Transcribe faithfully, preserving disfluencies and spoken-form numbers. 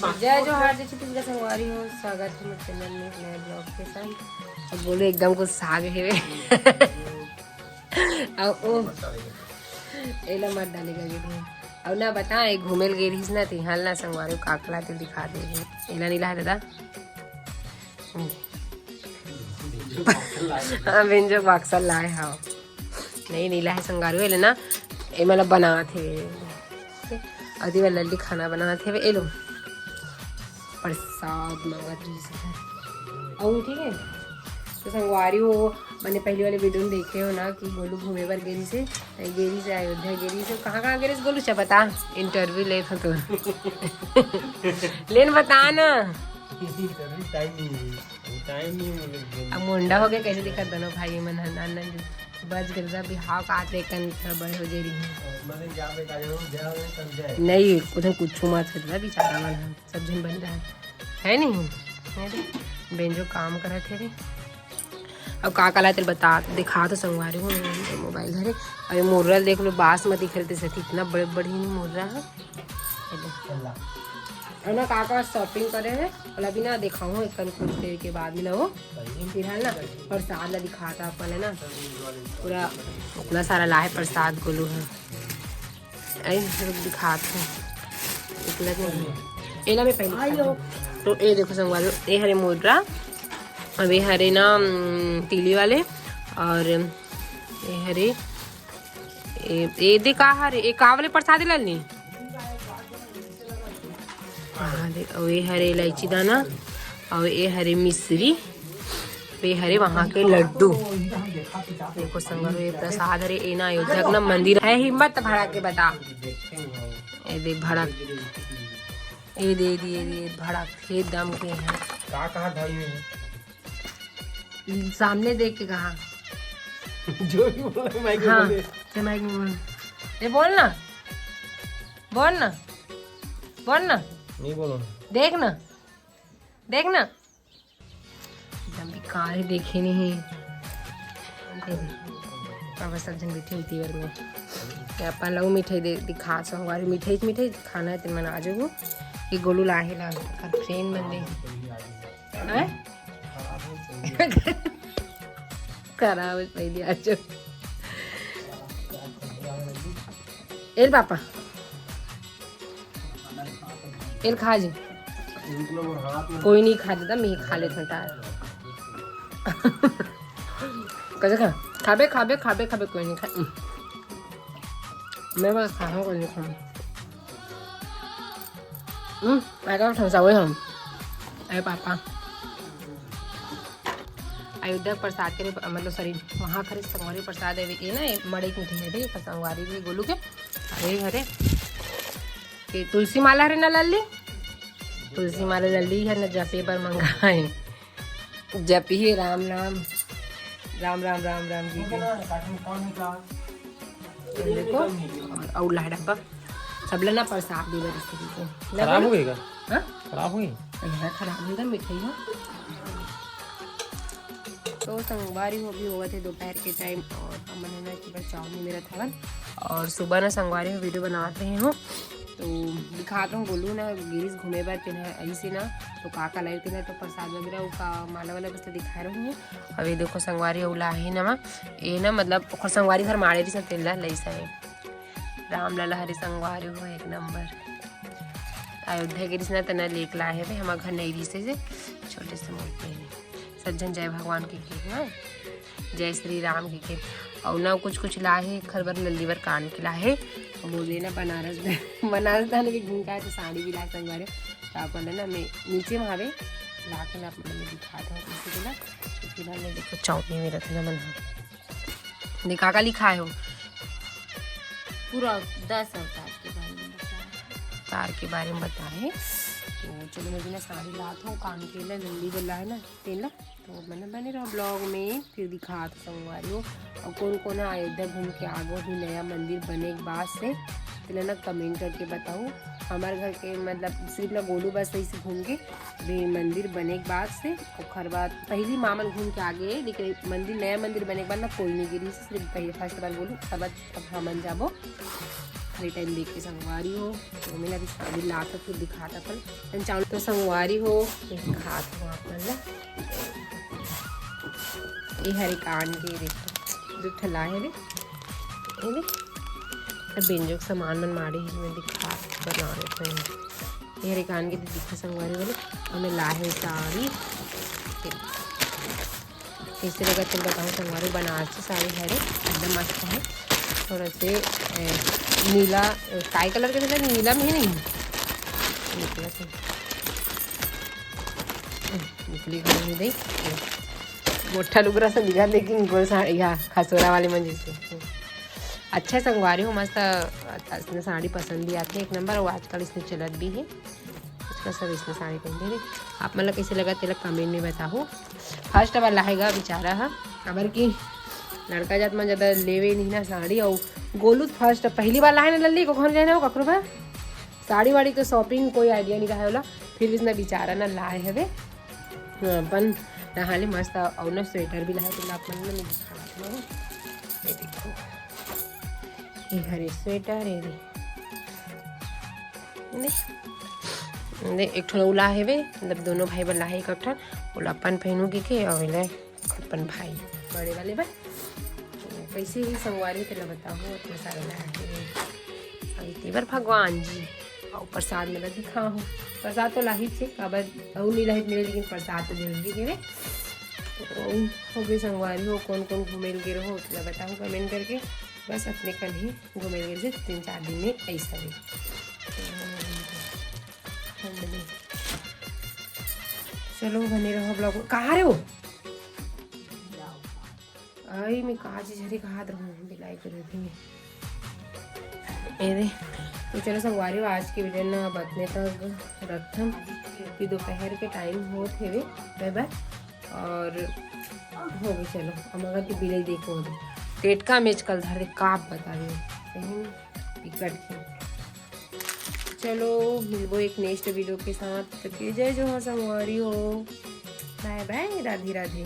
जय जोहार, जय छत्तीसगढ़ संगवारी हो, स्वागत है मोर चैनल में एक नए ब्लॉग के साथ। अब बोलो एकदम कुछ साग हेवे। अब ओ एला मत डाले गे रही। अब ना बता, एक घूमे ल गे रहीस ना, तिहाल ना संगवारी हो काकला ते दिखा दे। एला नीला है दादा। हाँ, बेंजो बक्सा लाए हव। नहीं, नीला है संगवारी हो, एले ना, ए मतलब बनात हे। अदी वाला लल्ली खाना बनात हे, ए लो। प्रसाद मांगत रहीस हे। अउ ठीक है, तो संगवारी हो, मैंने पहली वाले वीडियो में देखे हो ना कि गोलू घूमे बर गे रहीस हे, गे रहीस हे अयोध्या गे रहीस हे। कहाँ कहाँ गे रहीस गोलू, चा बता, इंटरव्यू लेत हो तो। लेन बता ना। टाइम नहीं है, टाइम नहीं है, मतलब अब मुंडा हो गया, कैसे दिखत दोनों भाई मन ह, नान नान बच गए, बिहाव का आते कन बड़े हो जे रही है। मैंने जा बेटा, जरूर जा, मैं समझा है। नहीं, उधर कुछ मत कर, बेचारा मन ह। सब झन बन रहा है, है नहीं? ये देख, बेंजो काम करत हे रे। अब का काला तेल बता, दिखा तो संगवारी हो, मोबाइल हरे। अरे मोरल देख लो, बासमती खेलते से इतना बड़े बड़े ही मोर्रा है। ये देख। अल्लाह। और ना का का शॉपिंग करे है, और अभी ना दिखाऊँ एक कुछ देर के बाद मिला हो। फिलहाल ना प्रसाद ला दिखाता अपन है ना, पूरा इतना सारा लाए प्रसाद गोलू है। ऐ रुक दिखात हूँ। निकलत नहीं। एला मैं पहले दिखात हूँ। तो ए देखो संगवारी, ए हरे मोर्रा, अब ए हरे ना, उम, तिली वाले, और ए हरे, ए, ए दे का हरे, ए का वाले प्रसाद लाल नी? हाँ, दे, अउ ए हरे इलायची दाना, अउ ए हरे मिश्री, ए हरे वहाँ के लड्डू। देखो संगवारी, ये प्रसाद हरे, ए ना अयोध्या के ना मंदिर है, हिम्मत भड़ा के बता। ए दे भड़क, ए दे, ए दे, ए दे, भड़क, हे दम के है। का कहा भाई में? सामने देख के कहा। जो भी बोला माइक में हाँ, बोले। ते माइक में बोल। ए बोल ना, बोल ना, बोल ना। नहीं बोलो ना। देख ना, देख ना। एकदम बेकार ही देखे नहीं। अब सब झन बैठे होती बार में। क्या अपन लोग मिठाई दे, दिखा संगवारी, मिठाई, मिठाई खाना है, तेन मन आ जाओ। ये गोलू लाहे ला, कर फ्रेंड मन दे। हैं? खराब है पहले आ जाओ। एल पापा, एल खा जी। कोई नहीं खा देता, मैं खा लेता हूँ तार। कैसे खा? खाबे, खाबे, खाबे, खाबे, कोई नहीं खा। मैं बस खाऊँ, कोई नहीं खाऊँ। हम्म, मैं तो ठंसा हुए हम। अरे पापा। अयोध्या के प्रसाद के लिए, मतलब, सॉरी, वहाँ खरे संगवारी प्रसाद है, ये ना, ये मड़ई के मिठाई है, ठीक है, संगवारी भी गोलू के। अरे, अरे, ये तुलसी माला हरे ना लल्ली, तुलसी माला लल्ली है ना, जपे बर मंगा है, जपी है राम नाम, राम राम राम राम जी के। देखो, और, और ला डब्बा, सब ला ना प्रसाद दे बर इस तरीके। खराब हो गई का? हाँ? खराब हो गई? अरे खराब नहीं था, मिठाई हो। तो संगवारी हो भी होवत है दोपहर के टाइम, और हमन है ना कि बस चावनी में रथवन, और सुबह ना संगवारी में वीडियो बनात रही हूँ, तो दिखात रहूँ, गोलू ना गिरिस घूमे बर, तेन ह अइसे ना, तो का का लाइव तेन ह, तो प्रसाद वगैरह, वो का माला वाला बस तो दिखाए रहूँ। अब ये देखो संगवारी, अउ लाहे नमा, ये ना, मतलब, ओकर संगवारी घर माड़े रहिस ना, तेन ला लइस हे। राम लला हरे संगवारी हो, एक नंबर। अयोध्या गिरिस ना, तेन लेके लाहे भाई, हमार घर नहीं रहिस हे, छोटे से मोटे। सब झन जय भगवान के गीत ना, जय श्री राम के गीत। अउ ना कुछ कुछ लाहे, खर बर लल्ली बर कान के लाहे। बोले ना बनारस, बनारस धान के घूम के आए तो साड़ी भी लाए संगवारी। तो आप मन ना मैं नीचे में हवे, ला के ना आप मन दिखा दो किसी के ना। तो फिलहाल मैं देखो चौकी में रखना मन है। देख का का लिखाए हो? पूरा दस अवतार के बारे में बताए। अवतार के बारे में बताए। तो चलो मैं भी ना साड़ी लात हूँ, कान के लिए लल्ली वाला है ना, तेला। तो मैंने बने रहो ब्लॉग में, फिर दिखात संगवारी हो। और कौन कौन है अयोध्या घूम के आगो, अभी नया मंदिर बने के बाद से, तेला ना कमेंट करके बताओ। हमारे घर के मतलब सिर्फ ना गोलू बस वही से घूम के भी मंदिर बने के बाद से, ओखर बाद पहली मामन घूम के आगे, लेकिन मंदिर, नया मंदिर बने के बाद ना कोई नहीं गिरी, सिर्फ पहले फर्स्ट बार गोलू, ओखर बाद अब हमन जाबो। टाइम देख के संगवारी हो, तो मैं अभी साड़ी लात फिर दिखात अपन। चावल तो संगवारी हो, दिखात हो आप मन ला। ये हरे कान के देखो, दू ठला है रे, ये रे। अब बेंजो के सामान मन माड़े हे, मैं दिखात बना देते हैं। ये हरे कान के दिखा संगवारी बोले, हमें लाहे साड़ी। कैसे लगा चल बताऊँ संगवारी, बनारसी साड़ी है रे, एकदम मस्त है। थोड़ा से ए, नीला, ए, काय कलर के, मतलब नीला में ही नहीं निकला थे। हम्म, निकली भी नहीं दे। मोटा लुगरा से निकला, लेकिन गोल साड़ी, या खसोरा वाले मन जैसे। हम्म। अच्छा संगवारी हो, मस्त अ, इसने साड़ी पसंद भी आते हैं एक नंबर, और आजकल इसने चलत भी है। आजकल सब इसने साड़ी पहनते हैं। आप मन ला कैसे लगा तेला कमेंट में बताओ। फर्स्ट बार लाहेगा बेचारा हा, काबर कि लड़का जात मन ज्यादा लेवे नहीं ना साड़ी। और गोलू फर्स्ट पहली बार लाहे ना लल्ली को घर जाना हो ककरो बा साड़ी वाड़ी के शॉपिंग कोई आइडिया नहीं रहा होला, फिर भी इसने बेचारा ना लाए हवे। हाँ, अपन नहाले मस्त और ना स्वेटर भी लाहे, तो आप मन ला मैं दिखावत हूँ। ये देखो, ये हरे स्वेटर, ये दे। दे, दे, एक ठो उला हेवे, मतलब दोनों भाई बर लाहे एक ठन, ओला अपन पहनू के, के और ले अपन भाई बड़े वाले बर। कैसे ही संगवारी तेला बताहूँ, इतना सारा लाहे। अभी तेवर भगवान जी, और प्रसाद में दिखा हूँ। प्रसाद तो लाही थे, काबर और नहीं लाही मेरे, लेकिन प्रसाद तो जरूरी है। तो हो गई संगवारी हो, कौन कौन घूमे ल गे रहो, उतना बताओ कमेंट करके। बस अपने कल ही घूमे ल गे रहे तीन चार दिन में, ऐसा भी। चलो बने रहो ब्लॉग। कहाँ रे हो? आई मैं कहा चीज हरे कहा रहूँ, बिलाई के रूप में। ए रे, तो चलो संगवारी हो, आज की वीडियो ना बतने तक रखथन, कि दोपहर के टाइम होत हेवे। बाय बाय। और हो गई, चलो अब अगर के बिलाई देखो, टेटका मेज कल धर दे, का बतावे, सही में बिकट के। चलो मिलबो एक नेक्स्ट वीडियो के साथ, तब तक के जय जोहार संगवारी हो, बाय बाय, राधे राधे।